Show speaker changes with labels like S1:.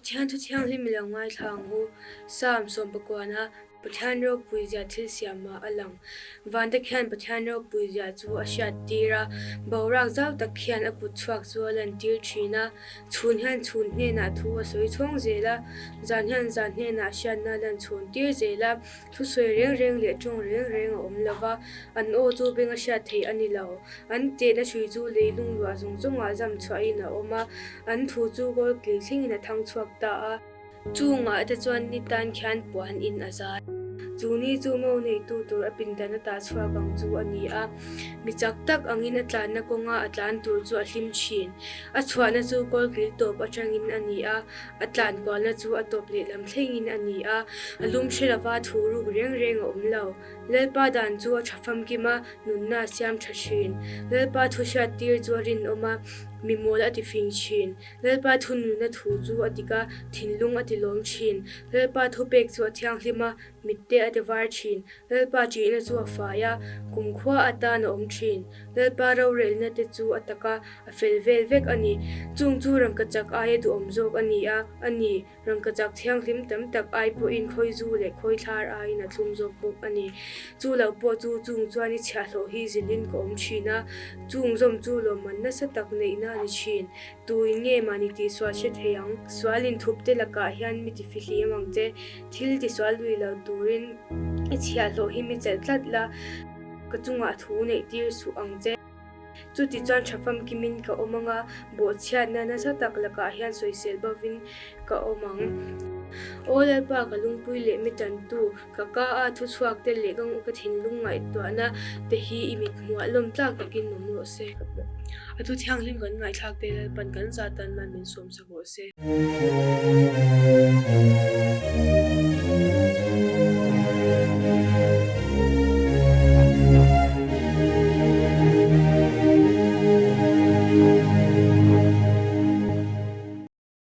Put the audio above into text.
S1: Pathian thu thianghlim i lo ngaithla ang u. Psalm sawmpakuana Pathian ropui zia thil siamah a lang. Vante khian Pathian ropui zia chu a hriat tir a, boruak zau tak khian a kut chhuak chu a lan tir thin a. Chhun hian chhun hnenah thu a sawi chhawng zel a, zan hian zan hnenah hriatna a lan chhawn tir zel a. Thusawi reng reng leh tawng reng reng a awm lo va, an aw chu beng a hriat theih a ni lo. An tehna hrui chu leilung luah zawng zawngah zam chhuahin a awm a, an thu chu kawl kil thlengin a thang chhuak ta a. Chungah te chuan ni tan khian puan in a zai. Chu ni chu mo neitu tur a pindan a tah chhuak ang chu a ni a. Mi chak tak angin a tlanna kawnga a tlan tur chu a hlim thin. A chhuahna chu kawl kil tawp atangin a ni a, a tlan kualna chu a tawp lehlam thlengin a ni a. A lum hre lova thu ruk reng reng a awm lo. Lalpa dan chu a tha famkim a, nunna a siam tha thin. Lalpa thu hriat tir chu a rinawm a, mi mawl a tifing thin. Lalpa thununna thu chu a dik a, thinlung a tilawm thin. Lalpa thupek chu a thianghlim a, mitte a tivar thin. Lalpa ṭihna chu a fai a, kumkhua atan a awm thin. Lalpa rorelna te chu a tak a, a fel vel vek a ni. Chung chu rangkachak aia duhawm zawk a ni a, a ni. Rangkachak thianghlim tam tak ai pawhin khawizu leh khawithlar aiin a thlum zawk bawk a ni. Chu lo pawh chu chung chuan i chhiahhlawh hi zilhin ka awm thin a, chung zawm chu lawmman nasa tak neihna a ni thin. Tuin nge mahni tihsual hre thei ang? Sual inthup te lakah hian mi tifihlim ang che. Thil tisual lui lo turin i chhiahhlawh hi mi chelh tlat la, ka chungah thu neih tir suh ang che. Chuti chuan tha famkimin ka awm ang a, bawhchhiatna nasa tak lakah hian sawisel bovin ka awm ang. Aw Lalpa, ka lungpui leh mi tantu, ka ka a thuchhuak te leh ka thinlung ngaihtuahna te hi i mit hmuah lawm tlak takin awm rawh se. A thu thianghlim kan ngaihthlak te Lalpan kan zah tan man min sawmsak rawh se.